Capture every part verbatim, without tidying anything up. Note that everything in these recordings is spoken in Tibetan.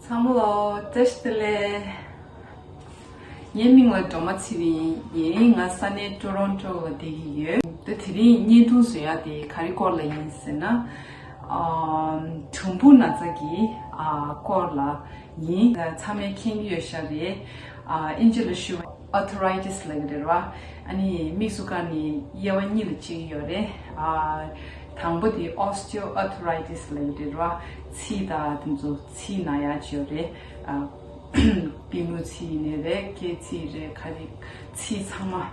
ཚང་མ་ལ་བཀྲ་ཤིས་བདེ་ལེགས། ངའི་མིང་ལ་སྒྲོལ་མ་ཚེ་རིང་ཡིན། ང་ས་གནས་ཊོ་རོན་ཊོ་ལ་བསྡད་ཀྱི་ཡོད། ད་དེ་རིང་བརྙན་ཐུང་བཟོ་ཡག་དེ་ག་རེ་སྐོར་ལ་ཡིན་ཟེར་ན། ཨ། གྲུམ་བུ་ན་ཚ་གི་ཨ་སྐོར་ལ་ཡིན། ཚང་མས་མཁྱེན་གྱི་ཡོད་ཤག་རེད། ཨ། ཨིན་ཇི་ལ་ཞུ་བ་ཨར་ཐ་རའི་ཊི་སི་ལབ་ཀྱི་རེད་བ། ཨ་ནི་མིག་སུ་བཀར་ནས་དབྱེ་བ་གཉིས་ལ་ཕྱེ་གི་ཡོད་རེད། ཨ། དང་པོ་དེ་ཨོ་སི་ཊི་ཨོ་ཨར་ཐ་རའི་ཊི་སི་ལབ་ཀྱི་རེད་བ། ཚིགས་དང་དེ་ཚོ་ཚིགས་ན་ཡག་ཅིག་ཡོད་རེད། ཨ། པུས་མོའི་ཚིགས་ཡིན་ནའི་རེད། སྐེ་ཚིགས་རེད། ཁ་རིག་ཚིགས་ཚང་མ།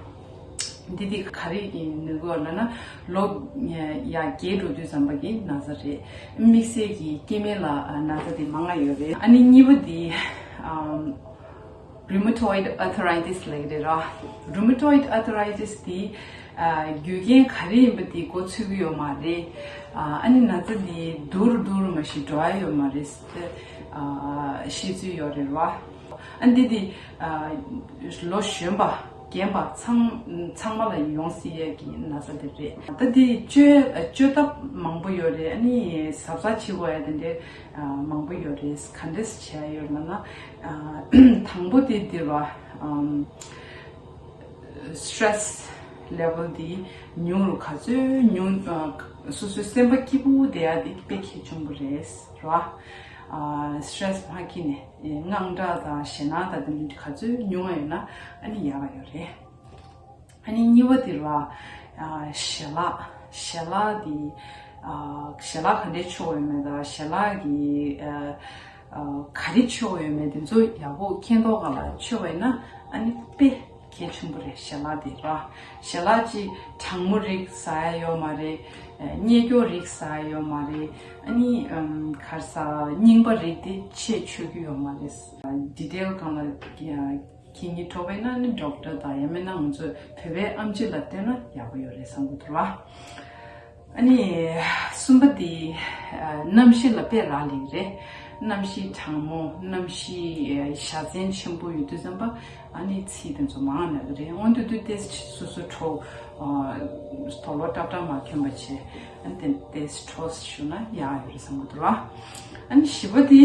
འདི་དེ་ག་རེ་ཡིན་ནི་གོ་ལབ་ན། ལོ་ཡར་རྒས་འགྲོ་དུས་ཙམ་པ་གི་ན་ཚ་རེད། དམིགས་བསལ་གྱི་སྐྱེ་དམན་ལ་ན་ཚ་དེ་མང་ང་ཡོད་རེད། ཨ་ནི་གཉིས་པ་དེ་ཨམ། རུ་མ་ཊོ་ཡིཌ་ཨར་ཐ་རའི་ཊི་སི་ལབ་ཀྱི་རེད་ར། རུ་མ་ཊོ་ཡིཌ་ཨར་ཐ་རའི་ཊི་སི་དེ་ཨ། རྒྱུ་རྐྱེན་ག་རེ་ཡིན་པ་དེ་མགོ་ཚོད་ཀྱི་ཡོད་མ་རེད། ཨ། ཨ་ནི་ན་ཚ་དེ་སྡུག་རུ་སྡུག་རུ་མ་ཤི་འགྲོ་ཡ་ཡོད་མ་རེད་ཟེར་ཏེ་ཨ། བཤད་ཚུལ་ཡོད་རེད་བ། ཨ། འདི་དེ་ཨ། ལོ་གཞོན་པ་རྒན་པ་ཚང་ཚང་མ་ལ་ཡོང་སྲིད་ཡས་ཀྱི་ན་ཚ་དེ་རེད། ད་དེ་བཅོས་བཅོས་ཐབས་མང་པོ་ཡོད་རེད། ཨ་ནི་གཟབ་གཟབ་བྱེད་དགོས་ཡ་དེ་འདྲའི་ཨ། མང་པོ་ཡོད་རེད། ག་འདྲས་བྱས་ཡོད་ལབ་ན། ཨ། དང་པོ་དེ་འདི་རེད་བ། ཨམ། སི་ཊེ་རེ་སི་ལེ་ཝེལ་དེ་ཉུང་རུ་ག་ཚོད་ཉུང་། ཨ། སོ་སོའི་སེམས་པ་སྐྱིད་པོ་བསྡད་ཡ་དེ་དཔེ་གལ་ཆེན་པོ་རེད་ར། ཨ། སི་ཊེ་རེ་སི་མ་སྐྱིད་ནས་དངངས་སྐྲག་དང་ཞེད་སྣང་དང་དེ་འདྲ་ག་ཚོད་ཉུང་བ་ཡོད་ན་ཨ་ནི་ཡག་ག་ཡོད་རེད། ཨ་ནི་གཉིས་པ་དེ་རེད་བ། ཨ། ཞལ་ལག་ཞལ་ལག་དེ། ཨ། ཞལ་ལག་ག་འདྲས་མཆོད་ཡོད་མེད་དང་ཞལ་ལག་གི་ཨ། ཨ། ག་རེ་མཆོད་ཡོད་མེད་དེ་ཚོ་ཡག་པོ་མཁྱེན་རྟོགས་སྒང་ལ་མཆོད་པ་ཡིན་ན་ཨ་ནི་དཔེ་གལ་ཆེན་པོ་རེད། ཞལ་ལག་དེ་ར། ཞལ་ལག་ཅིག་གྲང་མོ་རིགས་ཟ་ཡ་ཡོད་མ་རེད། ཨ། མཉེན་སྐྱོར་རིགས་ཟ་ཡ་ཡོད་མ་རེད། ཨ་ནི་ཨམ། ག་རེ་ཟ། རྙིང་པ་རིགས་དེ་ཆེས་མཆོད་རྒྱུ་ཡོད་མ་རེད། ཌི་ཊེལ་སྒང་ལ་ཨ། མཁྱེན་གྱི་འདྲ་བ་ཡིན་ན་ནི་ཌོག་ཊར་དང་ཡང་མིན་ན་ང་ཚོ་བོད་པའི་ཨེམ་ཆི་ལ་བསྟེན་ན་ཡག་པོ་ཡོད་རེད་བསམ་གྱི་འདུག་ར། ཨ་ནི་གསུམ་པ་དེ་ཨ། གནམ་གཤིས་ལ་དཔེ་རག་ལས་རེད། གནམ་གཤིས་གྲང་མོ། གནམ་གཤིས་ཨ། བཞའ་ཚན་ཆེན་པོ་ཡོད་དུས་ཙམ་པ་ཨ་ནི་ཚིགས་དེ་ཚོ་མང་ན་གི་རེད། འོན་ཏེ་དུས་ཏེ་སོ་སོ་ཁྲོ། ཨ། དུག་ལོག་ཏག་ཏག་མ་གྱོན་པ་བྱས། ཨ་ནི་ཏེ་ཏེ་ཁྲོ་བཞུགས་ན་ཡག་ཡོད་རེད་བསམ་གྱི་འདུག་ར། ཨ་ནི་བཞི་པ་དེ།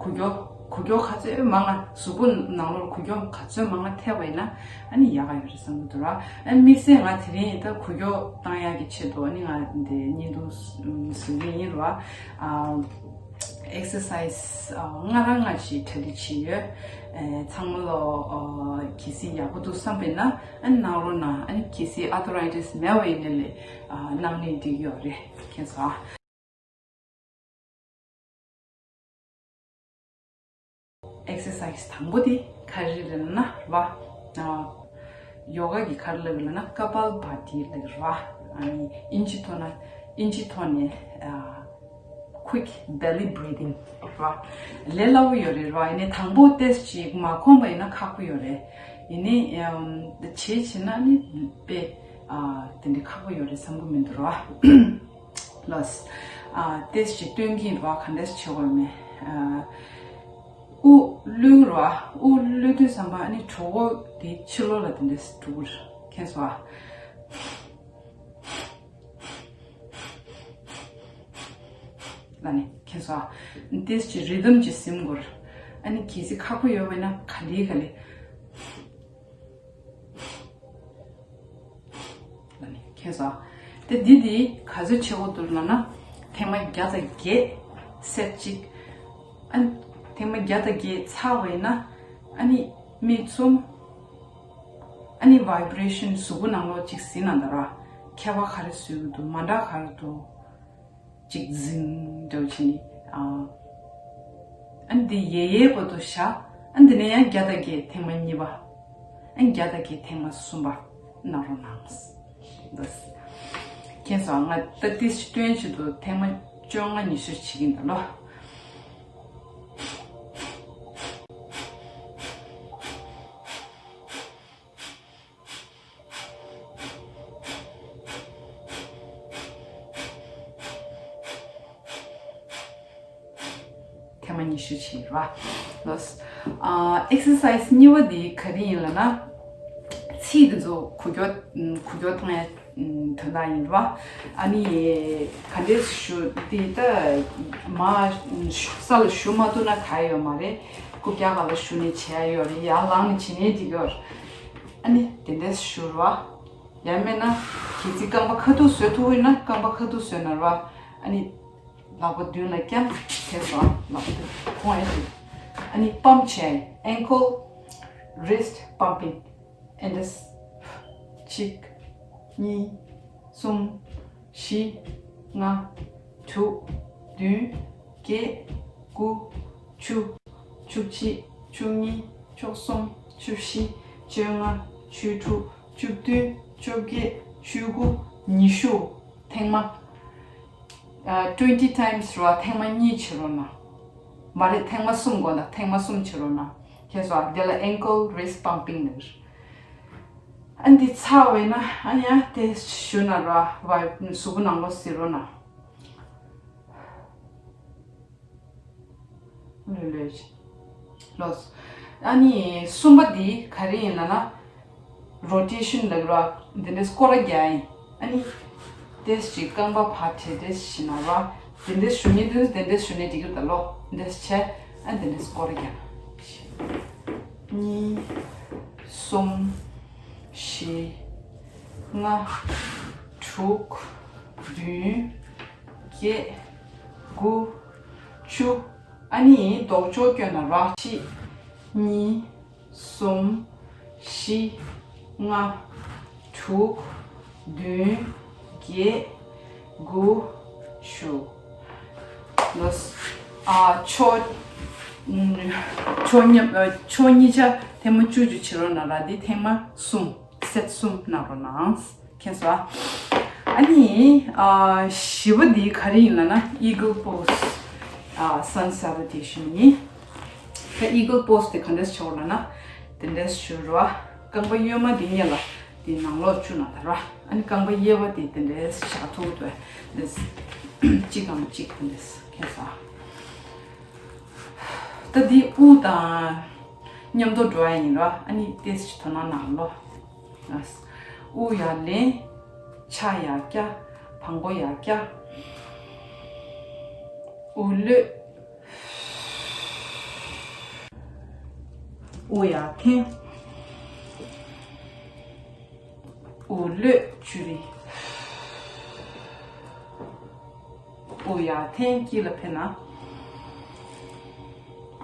འགུལ་སྐྱོད། འགུལ་སྐྱོད་ག་ཚོད་མང་ང་གཟུགས་པོ་ནང་ལོགས་འགུལ་སྐྱོད་ག་ཚོད་མང་ང་ཐེབས་པ་ཡིན་ན་ཨ་ནི་ཡག་ག་ཡོད་རེད་བསམ་གྱི་འདུག་ར། ཨ་ནི་དམིགས་བསལ་ང་དེ་རིང་ད་འགུལ་སྐྱོད་བཏང་ཡག་གི་ཆེད་དུ་ཨ་ནི་ང་འདི་བརྙན་ཐུང་བཟོ་གི་ཡིན་ར། ཨ། ཨེག་སར་སའི་ཛི་ཨ། ང་རང་ང་ཞིག་གྲ་སྒྲིག་བྱས་ཡོད། ཨེ། ཚང་མ་ལོ། ཨ། གལ་སྲིད་ཡག་པོ་འདུག་བསམ་པ་ཡིན་ན་ཨ་ནི་གནང་རོགས་གནང་། ཨ་ནི་གལ་སྲིད་ཨར་ཐ་རའི་ཊི་སི་མེད་པ་ཡིན་ན་ལས། ཨ། གནང་ནས་འགྲིག་ཡོད་རེད། མཁྱེན་སོང་ཨ། ཨེག་སར་སའི་ཛི་དང་པོ་དེ་ག་རེ་རེད་ན་ར། ཨ། ཡོ་ག་གི་ག་རེ་ལབ་ཡོད་ལབ་ན་ཀ་པལ་བྷ་ཏི་ལབ་ཡོད་ར། ཨ་ནི་ཨིན་ཇི་ཐོག་ན་ཨིན་ཇི་ཐོག་ནས། ཨ། Quick belly breathing ར། ལས་སླ་པོ་ཡོད་རེད་ར། ཡིན་ནའི་དང་པོ་ཏོག་ཙམ་ཅིག་མ་ཁོམ་པ་ཡིན་ན་ཁག་པོ་ཡོད་རེད། ཡིན་ནའི་ཨམ། བྱས་བྱས་ན་ནི་དཔེ། ཨ། དེ་འདྲ་ཁག་པོ་ཡོད་རེད་བསམ་གྱི་མི་འདུག་ར། ལགས། ཨ། ཏོག་ཙམ་ཅིག་སྟོན་གྱིན་ར། ག་འདྲས་བྱེད་དགོས་མེད། ཨ། དབུགས་བླུགས་ར། དབུགས་བླུགས་དུས་ཙམ་པ་ཨ་ནི་གྲོད་ཁོག་དེ་ཕྱི་ལོགས་ལ་དེ་འདྲས་འགྲོ་གི་རེད། མཁྱེན་སོང་ཨ། ལ་ནི་མཁྱེན་སོང་ཨ། ཏོག་ཙམ་ཅིག་རི་དམ་ཅིག་ཟིན་དགོས། ཨ་ནི་གལ་སྲིད་ཁག་པོ་ཡོད་པ་ཡིན་ན་ག་ལེ་ག་ལེ། ལ་ནི་མཁྱེན་སོང་ཨ། དེ་འདི་འདི་ག་ཚོད་བྱེད་དགོས་འདུག་ལབ་ན། ཐེངས་མ་བརྒྱ་དང་བརྒྱད་སེཊ་གཅིག་ཨ། ཐེངས་མ་བརྒྱ་དང་བརྒྱད་ཚར་བ་ཡིན་ན་ཨ་ནི་མིག་བཙུམ། ཨ་ནི་བའི་བྷི་རེ་ཤན་གཟུགས་པོ་ནང་ལོགས་ཅིག་ཟིན་ན་འདྲ་ར། མཁས་པ་ག་རེ་བཟོས་ཀྱི་འདུག་མ་འདྲ་ག་རེ་འདུག་ཅིག་འཛིན་འདྲ་བྱས་ནས། ཨ། ཨ་ནི་འདི་ཡལ་ཡལ་བར་དུ་བཞག་ཨ་ནི་འདི་ནས་ཡང་བརྒྱ་དང་བརྒྱད་ཐེངས་མ་གཉིས་པ། ཨ་ནི་བརྒྱ་དང་བརྒྱད་ཐེངས་མ་གསུམ་པ་གནང་རོགས་གནང་། འདུག་མཁྱེན་སོང་། ང་ད་ཏོག་ཙམ་སྟོན་བྱེད་དུ་ཐེངས་མ་བཅོ་ལྔ་ཉི་ཤུ་བྱེད་ཀྱིན་འདུག་ལོ། ཐེངས་མ་ཉི་ཤུ་བྱེད་ར། ལོས། ཨ། ཨེག་སར་སའི་ཛི་གཉིས་པ་དེ་ག་རེ་ཡིན་ལབ་ན། ཚིགས་དེ་ཚོ་འགུལ་སྐྱོད་འགུལ་སྐྱོད་བཏང་ཡ། དོན་དག་ཡིན་པ། ཨ་ནི་ག་འདྲས་ཞུ་དེ་ད་མ་ས་ལ་ཞུ་མ་ཐུབ་ན་ག་ཡོད་མ་རེད། རྐུབ་བཀྱག་སྒང་ལ་ཞུ་ནས་བྱས་ཡོད་རེད། ཡར་ལངས་ནས་བྱེད་ནས་འགྲིག་ཡོད་རེད། ཨ་ནི་དེ་འདྲས་ཞུ་ར། ཡང་མེད་ན་གལ་སྲིད་རྐང་པ་ཁ་ཐུག་བཟོ་ཐུབ་ཡོད་ན་རྐང་པ་ཁ་ཐུག་བཟོས་ན་ར། ཨ་ནི་ལག་པ་མདུན་ལ་བརྐྱངས་དེ་སོ་ལག་པ་མདུན་མཐོང་ཡ་ཞིག་ཨ་ནི་པམ་བྱས། ankle wrist pumping and this གཅིག་གཉིས། གསུམ། བཞི། ལྔ། དྲུག་བདུན། བརྒྱད། དགུ། བཅུ། བཅུ་གཅིག་བཅུ་གཉིས། བཅུ་གསུམ། བཅུ་བཞི། བཅོ་ལྔ། བཅུ་དྲུག་བཅུ་བདུན། བཅོ་བརྒྱད། བཅུ་དགུ། ཉི་ཤུ། ཐེངས་མ་twenty times ར་ཐེངས་མ་གཉིས་བྱེད་རོགས་གནང་། མ་རེད། ཐེངས་མ་གསུམ་དགོས་ན་ཐེངས་མ་གསུམ་བྱེད་རོགས་གནང་། ཁྱེད་ཚོ་འདི་ལ་ankle wrist pumping ནི་རེད། ཨ་འདི་ཚར་བས་ན་ཨ་ཡ་དེ་ཞུ་ན་ར་བ་གཟུགས་པོ་ནང་ལོགས་ཟེར་རོགས་གནང་། ལོས་ལོས། ལོས། ཨ་ནི་གསུམ་པ་འདི་ག་རེ་ཡིན་ལབ་ན། rotation ལབ་ར། འདི་འདྲའི་སྐོར་ར་རྒྱག་ཡིན། ཨ་ནི་དེ་ཞིག་རྐང་པ་ཕར་བྲེས་དེ་ཞིག་ན་ར། དེ་འདྲའི་ཞུ་ནི་དེ་དེ་འདྲའི་ཞུ་ནི་འགྲིག་གི་ད་ལོ། འདི་བྱས། ཨ་འདི་འདྲའི་སྐོར་ར་རྒྱག་གཉིས། གསུམ། བཞི། ལྔ། དྲུག་བདུན། བརྒྱད། དགུ། བཅུ། ཨ་ནི་ལྡོག་ཕྱོགས་བསྐྱོན་ན་ར། གཅིག་གཉིས། གསུམ། བཞི། ལྔ། དྲུག་བདུན། བརྒྱད། དགུ། བཅུ། ལོས། ཨ་ཕྱོགས་ཕྱོགས་མཉམ་ཕྱོགས་གཉིས་ཆ་ཐེངས་མ་བཅུ་བཅུ་བྱེད་རོགས་གནང་ར། འདི་ཐེངས་མ་གསུམ། སེཊ་གསུམ་གནང་རོགས་གནང་། མཁྱེན་སོང་ཨ། ཨ་ནི་ཨ་བཞི་པ་འདི་ག་རེ་ཡིན་ལབ་ན་eagle pose ཨ་sun salutation ཡིན། ད་eagle pose དེ་ག་འདྲས་བྱེད་དགོས་ལབ་ན། དེ་འདྲས་ཞུ་རོགས། རྐང་པ་གཡོན་མ་འདི་སྔོན་ལ་དེ་ནང་ལོགས་བཅུག་ན་ད་ར། ཨ་ནི་རྐང་པ་གཡས་པ་དེ་དེ་འདྲས་བཞག་ཐུབ་འདུག་དེ་གཅིག་གམ་གཅིག་དེ་འདྲས། མཁྱེན་སོང་ཨ། ད་འདི་དབུགས་དང་མཉམ་དུ་འགྲོ་ཡ་ཡིན་ར། ཨ་ནི་ཏོག་ཙམ་དོ་སྣང་གནང་རོགས། དབུགས་ཡར་ལེན། ཕྱག་ཡར་བཀྱག་བང་པོ་ཡར་བཀྱག་དབུགས་གློད། དབུགས་ཡར་འཐེན། དབུགས་གློད། བཅུ་རེ། དབུགས་ཡར་འཐེན། དཀྱིལ་ལ་འཕེན་ན།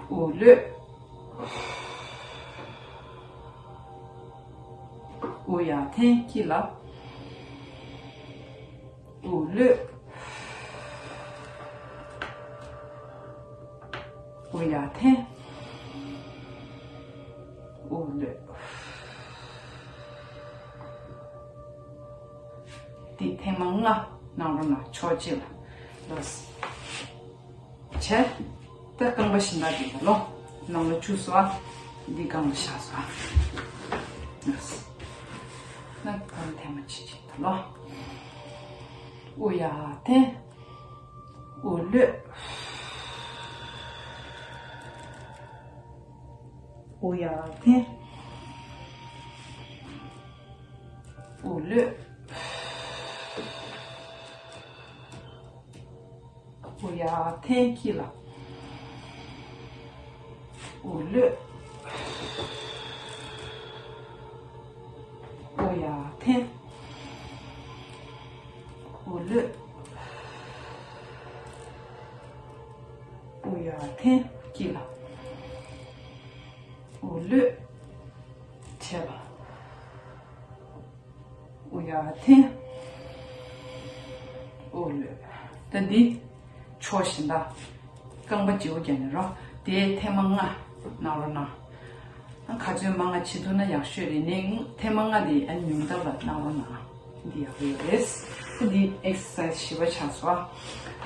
དབུགས་གློད། དབུགས་ཡར་འཐེན། དཀྱིལ་ལ། དབུགས་གློད། དབུགས་ཡར་འཐེན། དབུགས་གློད། འདི་ཐེངས་མ་ལྔ་གནང་རོགས་གནང་། ཕྱོགས་གཅིག་ལ། ལོས། བྱས། ད་རྐང་པ་གཞན་དག་འདི་ལ་ལོ། ནང་ལ་བཅུག་སོང་ཨ། འདི་སྒང་ལ་བཞག་སོང་ཨ། ལོས། ན་ད་ཐེངས་མ་གཅིག་གཅིག་ད་ལོ། དབུགས་ཡར་འཐེན། དབུགས་གློད། དབུགས་ཡར་འཐེན། དབུགས་གློད། དབུགས་ཡར་འཐེན། དཀྱིལ་ལ། དབུགས་གློད། དབུགས་ཡར་འཐེན། དབུགས་གློད། དབུགས་ཡར་འཐེན། དཀྱིལ་ལ། དབུགས་གློད། བྱས་པ། དབུགས་ཡར་འཐེན། དབུགས་གློད། ད་འདི་ཕྱོགས་གཞན་དག་རྐང་པ་བརྗེ་པོ་རྒྱག་ནས་རོ། དེ་ཐེངས་མ་ལྔ་གནང་རོགས་གནང་། ཨ་ག་ཚོད་མང་ང་བྱེད་ཐུབ་ན་ཡག་ཤོས་རེད། ནས་ཐེངས་མ་ལྔ་དེ་ཨ་ཉུང་མཐའ་ལ་གནང་རོགས་གནང་། འདི་ཡག་པོ་ཡོད་རེད། ད་འདི་ཨེག་སར་སའི་སི་བཞི་པ་ཆགས་སོང་།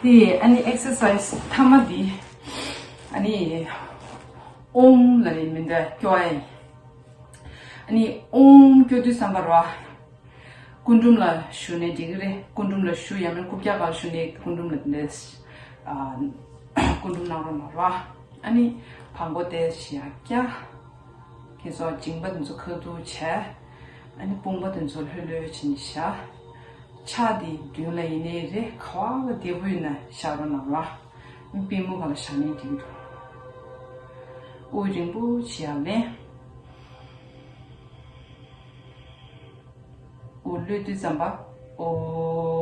དེ་ཨ་ནི་ཨེག་སར་སའི་སི་མཐའ་མ་འདི་ཨ་ནི་ཨོམ་ལབ་ནས་མི་འདྲ་སྐྱོ་ཨེ། ཨ་ནི་ཨོམ་སྐྱོ་དུས་ཙམ་པ་ར། སྐུ་འབྲུམ་ལ་བཞུགས་ནས་འགྲིག་གི་རེད། སྐུ་འབྲུམ་ལ་བཞུགས། ཡང་མིན་རྐུབ་བཀྱག་སྒང་བཞུགས་ནས་སྐུ་འབྲུམ་ལ་འདེས། སྐུ་འབྲུམ་གནང་རོགས་གནང་ར། ཨ་ནི་བང་པོ་དེ་ཡར་བཀྱག་ཁྱེད་ཚོ་མཇིང་པ་དེ་ཚོ་ཁ་ཐུག་བྱས། ཨ་ནི་དཔུང་པ་དེ་ཚོ་ལྷོད་ལྷོད་བྱས་ནས་བཞག་ཕྱག་དེ་མདུན་ལ་ཡིན་ནའི་རེད། ག་བ་ལ་བདེ་པོ་ཡོད་ན་བཞག་རོགས་གནང་ར། པུས་མོ་ག་ལ་བཞག་ནའི་འགྲིག་གི་འདུག་དབུགས་རིང་པོ་ཅིག་ཡར་ལེན། དབུགས་གློད་དུས་ཙམ་པ། ཨོ།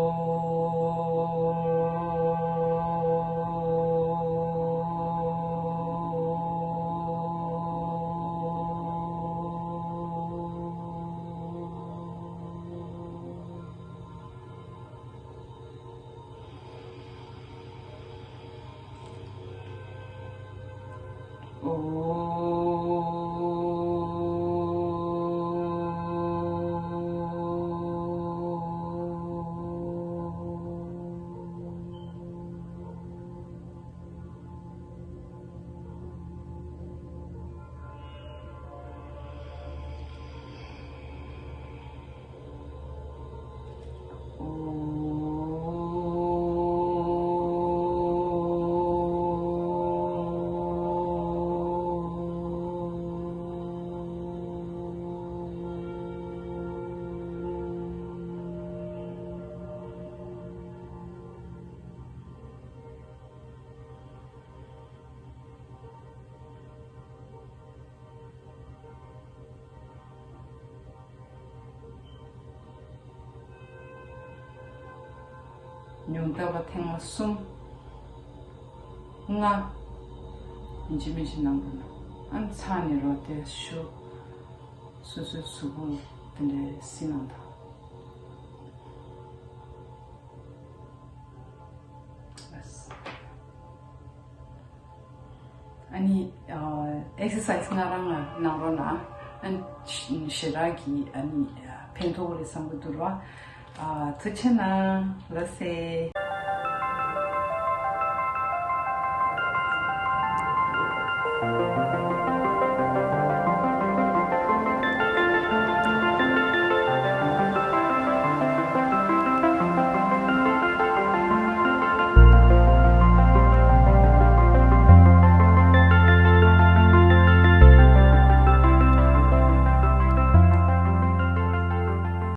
ཉུང་མཐའ་བ་ཐེངས་མ་གསུམ། ལྔ། ཡིན་གཅིག་མིན་གཅིག་གནང་དགོས་ན། ཨ་ནི་ཚར་ནས་རོ་དེ་ཞུ། སོ་སོའི་གཟུགས་པོ་དེ་འདྲའི་བསིལ་གནང་དང་། ཨ་ནི་ཨེག་སར་སའི་ཛི་ང་རང་ལ་གནང་རོགས་གནང་། ཨ་ནི་ཞེ་དྲག་གི་ཨ་ནི་ཕན་ཐོགས་རེད་བསམ་གྱི་འདུག་ར། ཐུགས་རྗེ་གནང་། ལགས་སེ།